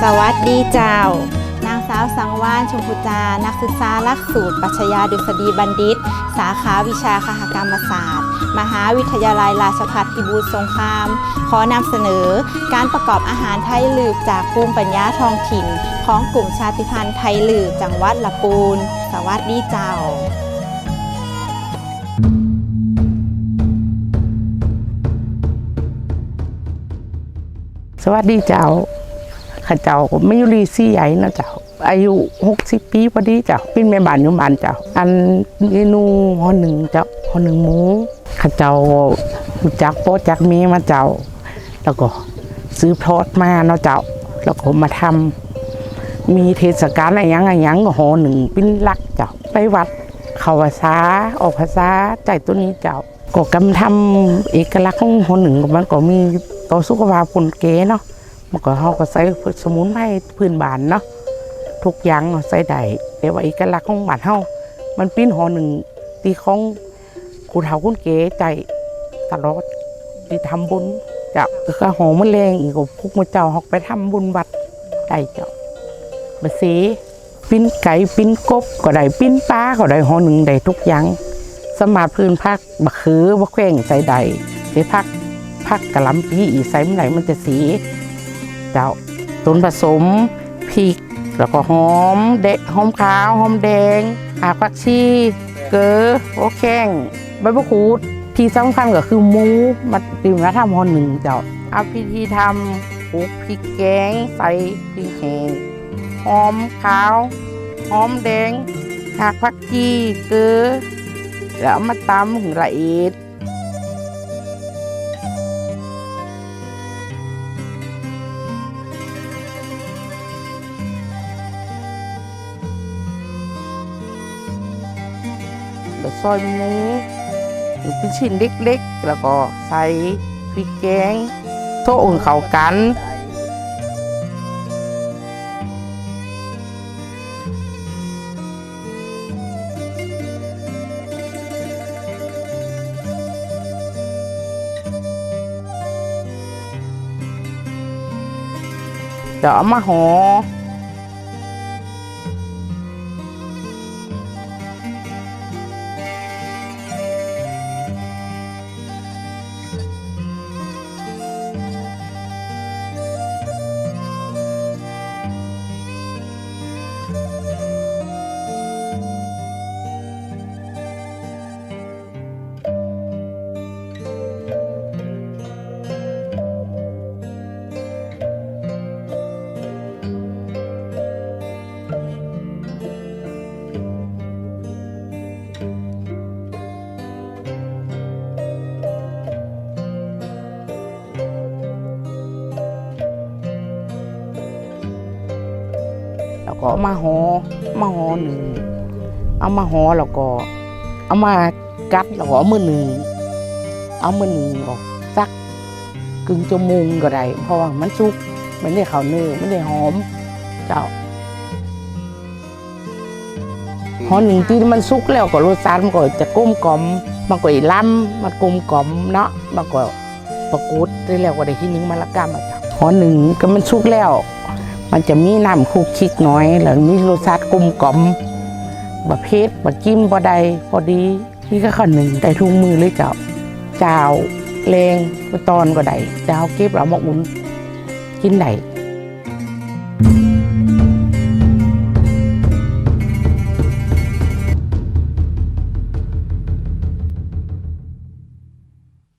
ສະຫວັດດີເຈົ້າ. ນາງສາວ ສັງວານ ຊົມພູຈາ, ນັກສຶກສາຫຼັກສູດປັດຊະຍາດຸສະດີບັນດິດ, ສາຂາວິຊາຄະຫະກຳມະສາດ, ມະຫາວິທະຍາໄລລາຊະພັດພິບູນສົງຄາມ ຂໍນຳສະເໜີການປະກອບອາຫານໄທລືບຈາກພູມປັນຍາທ້ອງຖິ່ນຂອງກຸ່ມຊາຕິພັນໄທລືບ ຈັງຫວັດລະປູນ. ສະຫວັດດີເຈົ້າ. ສະຫວັດດີເຈົ້າ. ຂ້າເຈົ້າ ມາຍຸລີ ສີໃຫຍ່ ເນາະເຈົ້າ, ອາຍຸຫົກສິບປີພໍດີເຈົ້າ, ເປັນແມ່ບ້ານຢູ່ບ້ານເຈົ້າ. ອັນເມນູຫໍໜຶ່ງເຈົ້າ, ຫໍໜຶ່ງໝູ. ຂ້າເຈົ້າຮູ້ຈັກພໍ່ຈັກແມ່ມາເຈົ້າ, ແລ້ວກໍສືບທອດມາເນາະເຈົ້າ, ແລ້ວກໍມາທຳ ມີເທດສະການອະຫຍັງອະຫຍັງ ຫໍໜຶ່ງເປັນຫຼັກເຈົ້າ. ໄປວັດ ເຂົ້າພັນສາ ອອກພັນສາ ໃຊ້ໂຕນີ້ເຈົ້າ. ກໍການທຳເອກະລັກຂອງຫໍໜຶ່ງ ມັນກໍມີຕໍ່ສຸຂະພາບຄົນແກ່ເນາະ, ມັນກໍ ເຮົາກໍໃສ່ສະໝຸນໄພພື້ນບ້ານເນາະ, ທຸກຢ່າງເຮົາໃສ່ໄດ້. ແຕ່ວ່າເອກະລັກຂອງບ້ານເຮົາ ມັນເປັນຫໍໜຶ່ງທີ່ຂອງຜູ້ເຖົ້າຄົນແກ່ໃຊ້ຕະຫຼອດ ທີ່ທຳບຸນເຈົ້າ. ແລ້ວກໍຫໍມື້ແລງອີກ ກໍພວກມື້ເຊົ້າເຮົາໄປທຳບຸນວັດໄດ້ເຈົ້າ. ບາເສ ປີ້ນໄກ່ ປີ້ນກົບກໍໄດ້, ປີ້ນປາກໍໄດ້, ຫໍໜຶ່ງໄດ້ທຸກຢ່າງ. ສາມາດພື້ນຜັກ ບັກເຂືອ ບັກແຂວງໃສ່ໄດ້, ແຕ່ຜັກ ຜັກກະຫຼ່ຳປີອີກໃສ່ບໍ່ໄດ້, ມັນຈະເສເຈົ້າ. ສ່ວນປະສົມ ພິກ ແລ້ວກໍຫອມແດງ ຫອມຂາວ ຫອມແດງ ຮາກຜັກຊີ ເກີ ຫົວແຂ້ງ ໃບມະຂູດ. ທີ່ສຳຄັນກໍຄືໝູ ມາ ທີ່ມາທຳຫໍໜຶ່ງເຈົ້າ. ເອົາວິທີທຳ: ໂຂກພິກແກງ ໃສ່ພິກແຫ້ງ ຫອມຂາວ ຫອມແດງ ຮາກຜັກຊີ ເກີ ແລ້ວເອົາມາຕຳໃຫ້ລະອຽດ. ແລ້ວຊອຍໝູເປັນຊິ້ນເລັກໆ ແລ້ວກໍໃສ່ພິກແກງ ໂທະໃຫ້ເຂົ້າກັນ. ແລ້ວເອົາມາຫໍ່. ແລ້ວກໍເອົາມາຫໍ່ ມາຫໍ່ໜຶ້ງ ເອົາມາຫໍ່ແລ້ວກໍເອົາມາກັດ ແລ້ວກໍເອົາມືໜຶ້ງ ເອົາມືໜຶ້ງອອກ ສັກເຄິ່ງຊົ່ວໂມງກໍໄດ້ ເພາະວ່າມັນສຸກ ມັນໄດ້ເຂົ້າເນື້ອ ມັນໄດ້ຫອມເຈົ້າ. ຫໍ່ໜຶ້ງທີ່ມັນສຸກແລ້ວກໍລົດຊາດມັນກໍຈະກົມກ່ອມ ມັນກໍອີ່ຫຼຳ ມັນກົມກ່ອມເນາະ ມັນກໍປາກົດໄດ້ແລ້ວ ກໍໄດ້ທີ່ໜຶ້ງມະລະກຳ. ຫໍ່ໜຶ້ງກໍມັນສຸກແລ້ວ ມັນຈະມີນ້ຳຄຸກຄິກໜ້ອຍ ແລ້ວມີລົດຊາດກົມກ່ອມ ບໍ່ເຜັດ ບໍ່ກິມ ບໍ່ໄດ້ ພໍດີ. ນີ້ກໍເຂົ້າໜຶ້ງໄດ້ທຸກມື້ເລີຍເຈົ້າ ເຊົ້າ ແລງ ມື້ຕອນກໍໄດ້ ແຕ່ເຮົາເກັບເອົາມາອຸ່ນກິນໄດ້.